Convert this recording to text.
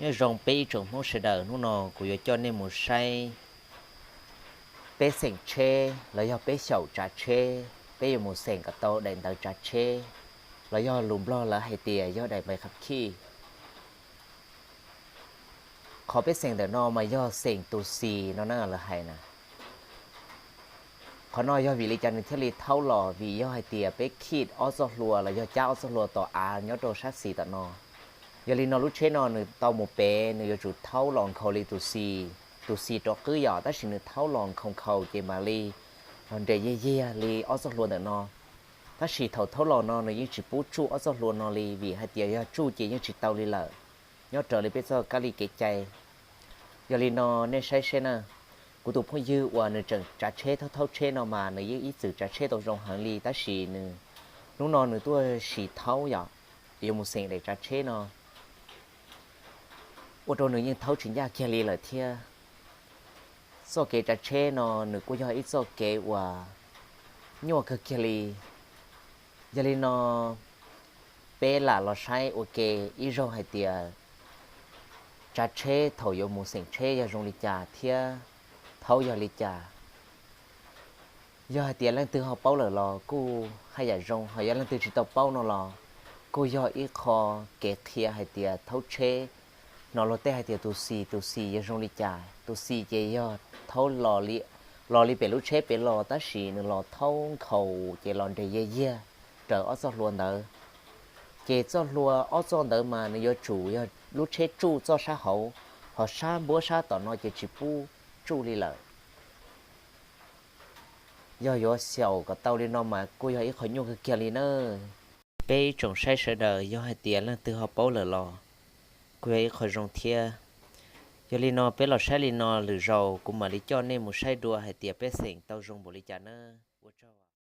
Nyob zoo peb ib tsoom Hmoob sawv daws, hnub no kuv yuav coj nej mus saib peb xeem tsheb los yog peb xyaum tsav tsheb, peb yuav mus xeem kom tau daim ntawv tsav tsheb, los yog lus Nplog lawv hais tias yog daim npav khab khij. Qhov peb xeem ntawm no mas yog xeem tus xis no na lawv hais na. Qhov no yog vim li cas nws thiaj li thaub los? Vim yog hais tias peb khij ob txoj hlua los yog cab ob txoj hlua tom av nyob rau sab xis tom no. Yog li no lub tsheb no nws tau mus pem, nws yuav tsum thaub los nkhaus li tus xis, tus xis rov qwb yom, tab sis nws thaub los nkhaus nkhaus ces mam li los nres yiag yiag li ob txoj hlua ntawm no. Tab sis thaum thaub los no nws yeej tsis pub tsuj ob txoj hlua no li, vim hais tias yog tsuj ces yeej tsis tau li lawm, nyob raws li peb txoj kab li kev cai. Yog li no nej saib seb na, kuv tus phooj ywg uas nws tseem tsav tsheb thaub thaub tsheb no mas nws yeej ib txwm tsav tsheb tau zoo heev li, tab sis nws hnub no nws tuaj sim thaub yom, yuav mus xeem daim tsav tsheb no, ua rau nws yeej thaub tsis ncaj kiag li lawm thiab. Txoj kev tsav tsheb no nws kuj yog ib txoj kev uas nyuaj kawg kiag li. Yog li no peb lam los saib ua ke ib zaug hais tias tsav tsheb thaum yuav mus xeem tsheb yog zoo li cas thiab thaub yog li cas. Yog hais tias leej twg ho paub lawm los kuj haj yam zoo, ho yog leej twg tsis tau paub no los kuj yog ib qho kev qhia hais tias thaub tsheb hnov luag tej hais tias tus xis, tus xis yog zoo li cas. Tus xis ces yog thaub los li pem lub tsheb pem los, tab sis nws los thaub nkhaus ces los nres yiag yiag raws ob txoj hlua ntawd. Ces txoj hlua ob txoj ntawd mas nws yuav tsum yog lub tsheb tsuj txoj sab hauv, ho sab npuab sab tom no ces tsis pub tsuj li lawm. Yog yuav xyaum kom tau li no mas kuj yog ib qho nyuaj kawg kiag li nawb. Peb ib tsoom saib sawv daws yog hais tias leej twg ho paub lawm los kuj yog ib qho zoo thiab. Yog li no peb los saib li no, lwm zaus kuv mam li coj nej mus saib dua hais tias peb xeem tau zoo npaum li cas nawb. Ua tsaug.